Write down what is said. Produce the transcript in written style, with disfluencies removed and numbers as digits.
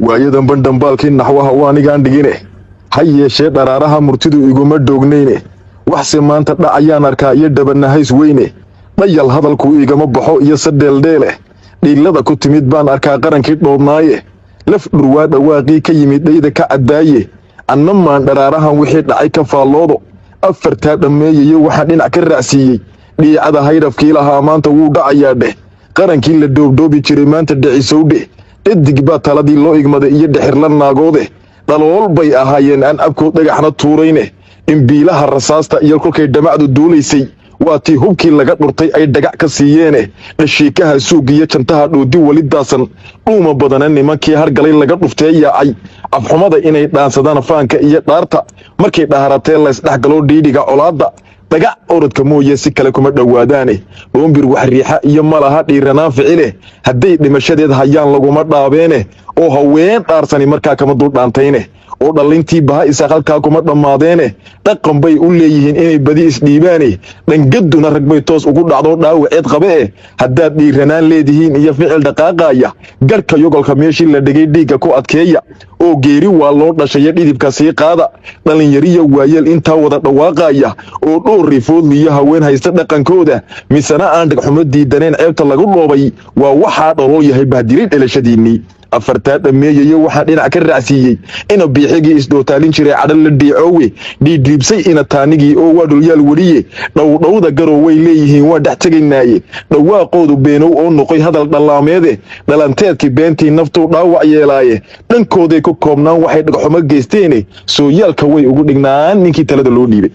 Waayadan bandhambaalkii naxwaha waanigaan dhigine, ha yeeshee dharaaraha murtidu iguma dhoognayne. Waxse maanta dhacayaan arkaa iyo dhabanahays weyne. Dhayal hadalku igama baxo iyo sadheeldheele. Dhiilada ku timid baan arkaa qarankii dhoobnaaye. Laf dhurwaa dhawaaqii ka yimid dhayda ka caddaaye. Annamaan dharaarahan wixii dhacay ka faalloodo. Afartaa dhammeeyayo waxaan dhinac ka raacsiiyey. Dhiicada hayrafkii lahaa maanta wuu dhacayaa dheh. Qarankii la dhoobdhoobi jiray maanta dhicisowdheh. Dhadig baa taladii loo igmaday iyo dhexirla naagoode. Dhalool bay ahaayeen aan abkood dhagaxna tuurayne. Dhimbiilaha rasaasta iyo kolkay dhamacdu duulaysay, waa tii hubkii laga dhurtay ay dhagac ka siiyeene. Dhashiikaha suugiyo jantaha dhoodi weli daasan. Dhuuma badana nimankii hargalay laga dhuftee yaacay. Afxumada inay dhaansadaan faanka iyo dhaarta, markay dhaharatee laysdhexgaloo dhiidhiga colaadda, dhagac orodka mooye si kale kuma dhowaadaane. Dhoombir wax riixa iyo malaha dhiiranaan ficile. Hadday dhimashadeed hayaan laguma dhaabeene, oo haween dhaarsani markaa kama duldhaantayne, oo dhallintii baha isaaq halkaa kuma dhammaadeene. Dhaqan bay u leeyihiin inay badi isdhiibaane. Dhangadduna rag bay toos ugu dhacdoo dhaawaceed qabe eh. Haddaad dhiiranaan leedihiin iyo ficil dhaqaaqaaya, garhka yogolka meeshii la dhigay dhiigga ku adkeeya, oo geeri waa loo dhashayo dhidibka sii qaada. Dhallinyariyo waayeel intaa wada dhawaaqaya, oo dhowr rifoodliyo haween haysta dhaqankooda, misena aan dhagxumo diidaneen ceebta lagu dhoobay, waa waxaa dhalool yahay bahdilay dhalashadiinnii. Afartaa dhammeeyayo waxaan dhinac ka raacsiiyey ina biixigii isdhootaalin jiray cadho la dhiicoowe. Dhiidhiibsay ina taanigii oo waa dhulyaal weliye. Dhowdhowda garow way leeyihiin waan dhex tegaynaaye. Dhawaaqoodu beenow oo noqoy hadal dhallaameede. Dhalanteedkii beentii naftuu dhaawac yeelaaye. Dhankooday ku koobnaan waxay dhagxumo geysteene. Sooyaalka way ugu dhignaan ninkii talada loo dhiibay.